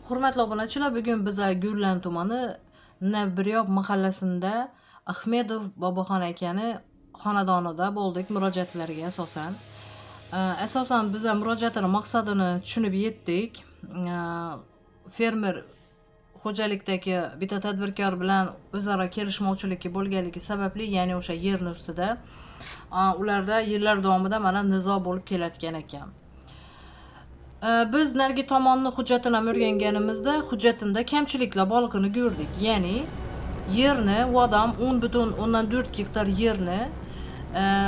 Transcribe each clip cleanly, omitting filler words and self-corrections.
Hurmatli obunachilar, bugun biza Gurlan tumani Navbiryob mahallasida Ahmedov Boboxon akani xonadonida bo'ldik murojaatlarga asosan. Asosan biza murojaatini maqsadini tushunib yetdik. Fermer xo'jalikdagi bitta tadbirkor bilan o'zaro kelishmovchilik bo'lganligi sababli, ya'ni o'sha yerni ustida ularda yillar davomida mana nizo bo'lib kelayotgan ekan. Biz narigi tomonni hujjatini ham o'rganganimizda hujjatida kamchiliklar borligini ko'rdik. Ya'ni yerni u odam 10,4 gektar yerni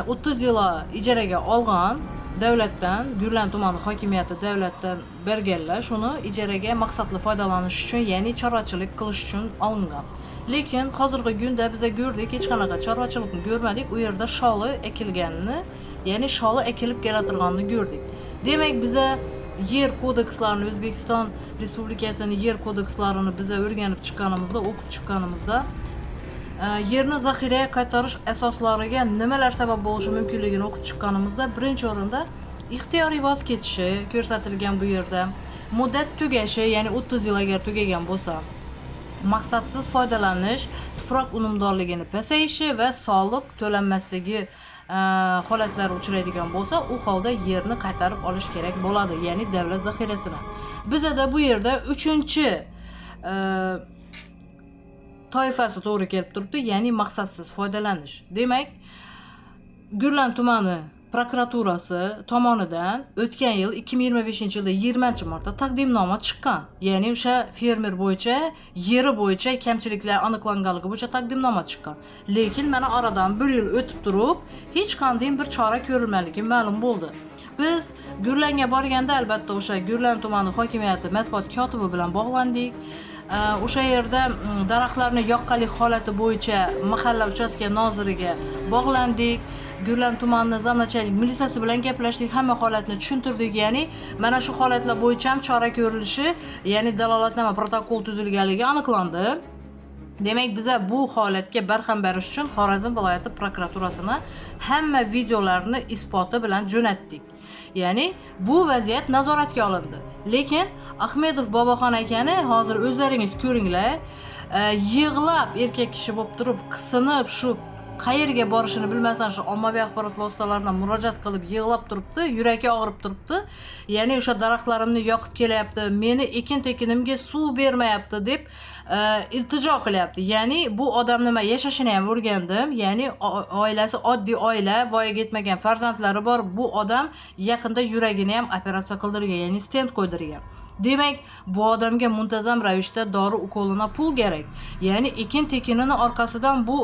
30 yil ijaraga olgan davlatdan, Gurlan tumani hokimiyati davlatdan berganlar, shuni ijaraga maqsadli foydalanish uchun, ya'ni chorvachilik qilish uchun olingan. Lekin hozirgi kunda biza ko'rdik, hech qanaqa chorvachilikni ko'rmadik. U yerda sholi ekilganini, ya'ni sholi ekilib kelaturganini ko'rdik. Demak, biza yer kodekslarini, O'zbekiston Respublikasining yer kodekslarini biza o'rganib chiqqanimizda, o'qib chiqqanimizda yerni zaxiraga qaytarish asoslariga nimalar sabab bo'lishi mumkinligini o'qib chiqqanimizda birinchi o'rinda ixtiyoriy voz kechishi ko'rsatilgan bu yerda, muddat tugashi, ya'ni 30 yil agar tugagan bo'lsa, maqsadsiz foydalanish, tuproq unumdorligini pasayishi va soliq to'lanmasligi holatlari uchraydigan bo'lsa, u holda yerni qaytarib olish kerak bo'ladi, ya'ni davlat zaxirasini. Bizada bu yerda uchinchi toifasi to'g'ri kelib turibdi, ya'ni maqsadsiz foydalanish. Demak, Gurlan tumani prokuraturasi tomonidan o'tgan yil 2025-yilda 20-martda taqdimnoma chiqqan. Ya'ni o'sha fermer bo'yicha, yeri bo'yicha kamchiliklar aniqlanganligi bo'yicha taqdimnoma chiqqan. Lekin mana oradan bir yil o'tib turib, hech qanday bir chora ko'rilmaganligi ma'lum bo'ldi. Biz Gurlanga borganda albatta o'sha Gurlan tumani hokimiyati matbuot kotibi bilan bog'landik. O'sha yerda daraxtlarni yoqqanlik holati bo'yicha mahalla uchastka noziriga bog'landik. Gurlan tumanini замначальник militsiyasi bilan gaplashdik, hamma holatni tushuntirdik, ya'ni mana shu holatlar bo'yicha ham chora ko'rilishi, ya'ni dalolatnoma protokol tuzilganligi aniqlandi. Demak, biza bu holatga barham berish uchun Xorazm viloyati prokuraturasini hamma videolarni isboti bilan jo'natdik. Ya'ni bu vaziyat nazoratga olindi. Lekin Ahmedov Boboxon akani hozir o'zlaringiz ko'ringlar, yig'lab erkak kishi bo'lib turib, qisinib, shu qayerga borishini bilmasdan shu ommaviy axborot vositalaridan murojaat qilib yig'lab turibdi, yuragi og'rib turibdi. Ya'ni o'sha daraxtlarimni yoqib kelyapti, meni ekin tekinimga suv bermayapti deb iltijo qilyapti. Ya'ni bu odam nima yashashini ham o'rgandim. Ya'ni oilasi oddiy oila, voyaga yetmagan farzandlari bor. Bu odam yaqinda yuragini ham operatsiya qildirgan, ya'ni stent qo'ydirgan. Demak, bu odamga muntazam ravishda dori ukolina pul kerak. Ya'ni ekin tekinini orqasidan bu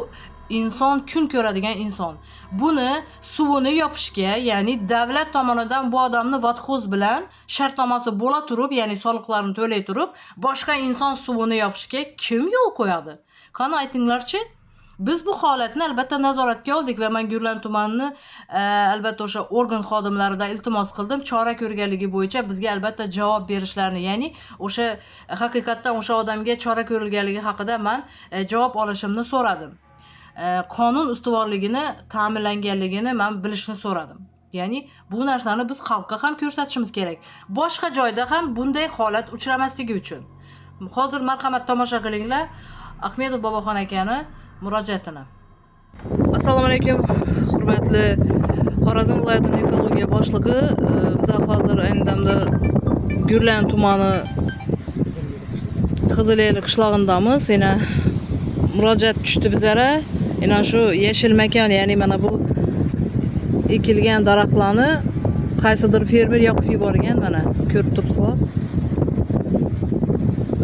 inson kun ko'radigan inson. Buni suvini yopishga, ya'ni davlat tomonidan bu odamni vodxoz bilan shartnomasi bo'la turib, ya'ni soliqlarini to'lay turib, boshqa inson suvini yopishga kim yo'l qo'yadi? Qani aytinglarchi? Biz bu holatni albatta nazoratga oldik va man Gurlan tumanini albatta o'sha organ xodimlaridan iltimos qildim, chora ko'rganligi bo'yicha bizga albatta javob berishlarini, ya'ni o'sha haqiqatdan o'sha odamga chora ko'rilganligi haqida man javob olishimni so'radim. Qonun ustuvorligini ta'minlanganligini man bilishni so'radim. Ya'ni bu narsani biz xalqqa ham ko'rsatishimiz kerak. Boshqa joyda ham bunday holat uchramasligi uchun. Hozir marhamat tomosha qilinglar Ahmedov Boboxon akani murojaatini. Assalomu alaykum, hurmatli Xorazm viloyatining ekologiya boshlig'i. Biz hozir ayni damda Gurlan tumani Qizileli qishlog'indamiz. Yana murojaat tushdi bizlara. Yana shu yashil makon, ya'ni mana bu ekilgan daraxtlarni qaysidir fermer yoqib yuborgan, mana ko'rib turibsizlar.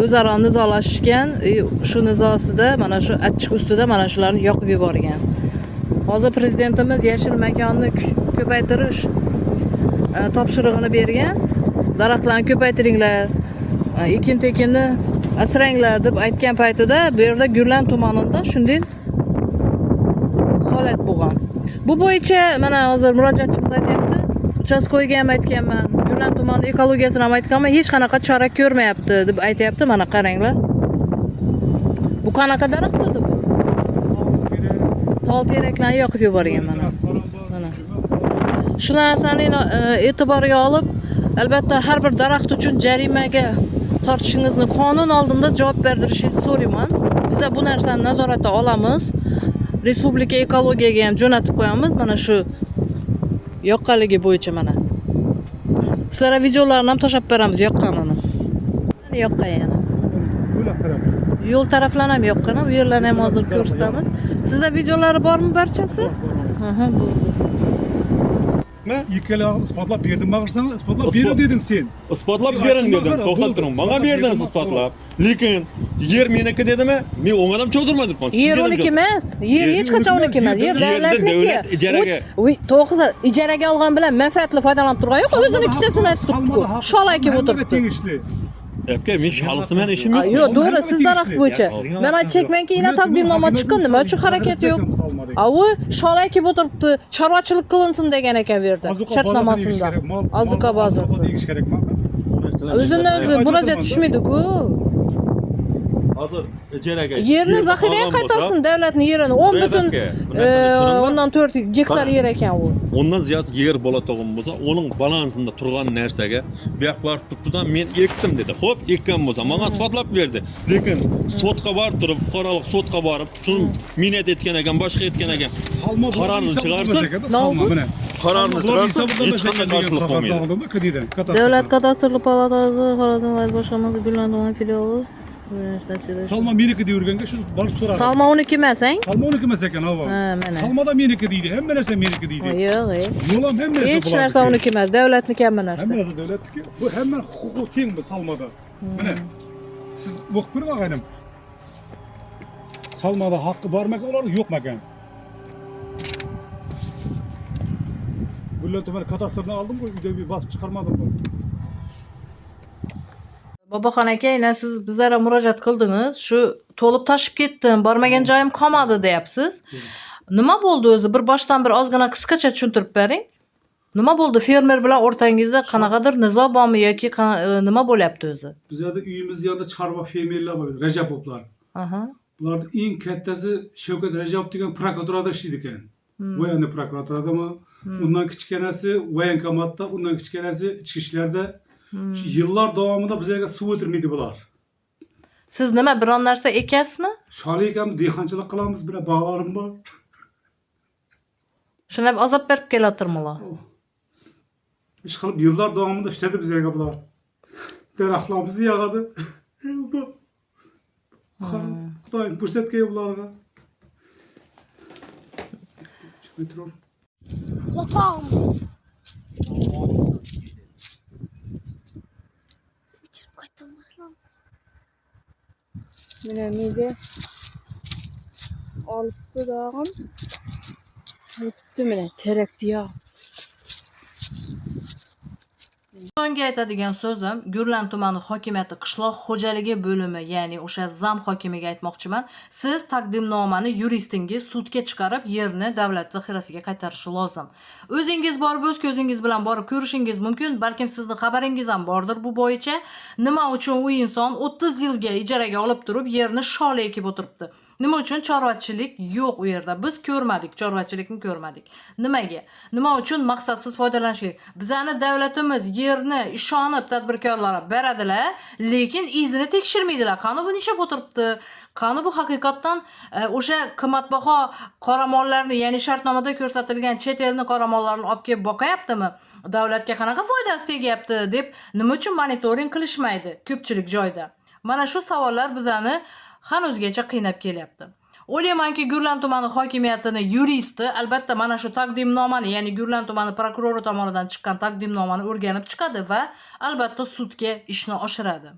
O'zaro nizolashishgan, shu nizosida mana shu achchiq ustida mana shularni yoqib yuborgan. Hozir prezidentimiz yashil makonni ko'paytirish topshirig'ini bergan. Daraxtlarni ko'paytiringlar, ekin tekinni asranglar deb aytgan paytida bu yerda Gurlan tumanida shunday holat bo'lgan. Bu bo'yicha mana hozir murojaatchimiz aytyapti. Uchastkoyga ham aytganman, Gurlan tumani ekologiyasini ham aytganman, hech qanaqa chora ko'rmayapti deb aytyapti. Mana qaranglar. Bu qanaqa daraxt edi bu? Tol teraklarni yoqib yuborgan mana. Mana. Shu narsani e'tiborga olib, albatta har bir daraxt uchun jarimaga Tortishingizni qonun oldida javob berdirishingizni so'rayman. Biza bu narsani nazoratda olamiz. Respublika ekologiyaga ham jo'natib qo'yamiz mana shu yoqqanligi bo'yicha mana. Sizlarga videolarni ham tashlab beramiz yoqqanini. Mana yoqqan yana. Yo'l taraf. Yo'l taraflarni ham yoqqan, bu yerlarni ham hozir ko'rsatamiz. Sizda videolari bormi barchasi? Aha, bo'ldi. Ikkala isbotlab berdim bag'irsan, isbotlab Isbot- ber deding sen. Isbotlab Sen bering aytding dedim. axir, To'xtab bo'ldi. turing. Menga Isbotlab berdingiz berdim, isbotlab. Lekin yer meniki dedimi? Men o'nga ham cho'zdirmadim. Yer uniki emas. Yer hech qachon uniki emas. Yer Yerni davlatniki. davlat ijaraga- To'g'ri, ijaraga olgan bilan manfaatli foydalanib turgan yo'q, o'zini kissasini aytib turibdi. Shol ekib Hammaga o'tiribdi. tegishli. Aka, men sholisi bilan ishim A, yo'q. Yo'q, to'g'ri, Hammaga siz daraxt tegishli. bo'yicha. Men aytchakmanki, yana taqdimnoma chiqqan, nima uchun harakat yo'q? A u shol ekib o'tiribdi, chorvachilik qilinsin degan ekan bu yerda, Ozuqa bazasini shartnomasida. egish kerak, Ozuqa bazasi. egish kerak. O'zidan o'zi murojaat tushmaydi-ku. Hozir ijaraga Yerni zaxiraga olgan bo'lsa, qaytarsin davlatni yerini. 10 butun Aka, bu narsani tushuningmi? o'ndan 4 gektar Qara. yer ekan u. Ondan ziyod yer bo'ladigan bo'lsa, uning balansinda turgan narsaga bu yoq borib turibdidan men ekdim dedi. Xo'p, ekkan bo'lsa, menga isbotlab berdi. Lekin sotga borib turib, fuqarolik sotga borib, shuni minat etgan ekan, boshqa etgan ekan. Salma Qarorni chiqarsin. Salma mana. Qarorni chiqarsin, hech qanday qarshilik bo'lmaydi. Davlat kadastrli palatasi Xorazm viloyat boshqarmasi Gullan tuman filiali. Salma meniki deyverganga shu borib so'radi. Salma uniki emas, ang? Salma uniki emas ekan, ava. Ha, mana. Salma da meniki deydi, hamma narsa meniki deydi. Yo'q, e. Yo'l ham hamma narsa Hech bularniki. narsa uniki emas, davlatniki hamma narsa. Hamma narsa davlatniki. Bu hamma huquqi teng bu salmada. Mana siz o'qib ko'ring og'aynim. Salmada haqqi bormi ekan, ularning yo'qmi ekan? Gullan tuman kadastrni oldim, uyda bir bosib chiqarmadim bu. Boboxon aka, aynan siz bizlarga murojaat qildingiz. Shu to'lib toshib ketdim, bormagan joyim qolmadi deyapsiz. Nima bo'ldi o'zi? Bir boshdan bir ozgina qisqacha tushuntirib bering. Nima bo'ldi? Fermer bilan o'rtangizda qanaqadir nizo bormi yoki nima bo'lyapti o'zi? Bizlarda uyimiz yanında chorva fermerlar bor, Rajabovlar. Aha. Bularning eng kattasi Shavkat Rajabov degan prokuraturada ishlaydi ekan. Voyanni prokuraturadami? Undan kichkinasi voenkomatda, undan kichkinasi ichki ishlarda. Shu yillar davomida bizlarga suv o'tirmaydi bular. Siz nima biron narsa ekasizmi? Sholi ekanmiz, dehqonchilik qilamiz, bir bog'larim bor. Shunday azob berib kelatirmilar? Ish qilib yillar davomida ishladi bizlarga bular. Daraxtlarimizni yog'adi. Bu Xudoyim ko'rsatgay bularga. Chiqmay turur. Yatağım. Uçurup qaytaman. Mana mega olibdi dog'im. Yetibdi mana terakni yog'ibdi. So'nggi aytadigan so'zim Gurlan tumani hokimiyati qishloq xo'jaligi bo'limi, ya'ni o'sha zam hokimiga aytmoqchiman. Siz taqdimnomani yuristingiz sudga chiqarib, yerni davlat zaxirasiga qaytarishi lozim. O'zingiz borib, o'z ko'zingiz bilan borib ko'rishingiz mumkin, balkim sizni xabaringiz ham bordir bu bo'yicha. Nima uchun u inson 30 yilga ijaraga olib turib, yerni sholi ekib o'tiribdi? Nima uchun chorvachilik yo'q u yerda? Biz ko'rmadik, chorvachilikni ko'rmadik. Nimaga? Nima uchun maqsadsiz foydalanish kerak? Bizani davlatimiz yerni ishonib tadbirkorlarga beradilar, lekin izini tekshirmaydilar. Qani bu nishlab o'tiribdi? Qani bu haqiqatdan o'sha qimmatbaho qoramollarni, ya'ni shartnomada ko'rsatilgan chet elni qoramollarini olib kelib boqayaptimi? Davlatga qanaqa foydasi tegyapti deb nima uchun monitoring qilishmaydi ko'pchilik joyda? Mana shu savollar bizani hanuzgacha qiynab kelyapti. O'ylaymanki, Gurlan tumani hokimiyatini yuristi albatta mana shu taqdimnomani, ya'ni Gurlan tumani prokurori tomonidan chiqqan taqdimnomani o'rganib chiqadi va albatta sudga ishni oshiradi.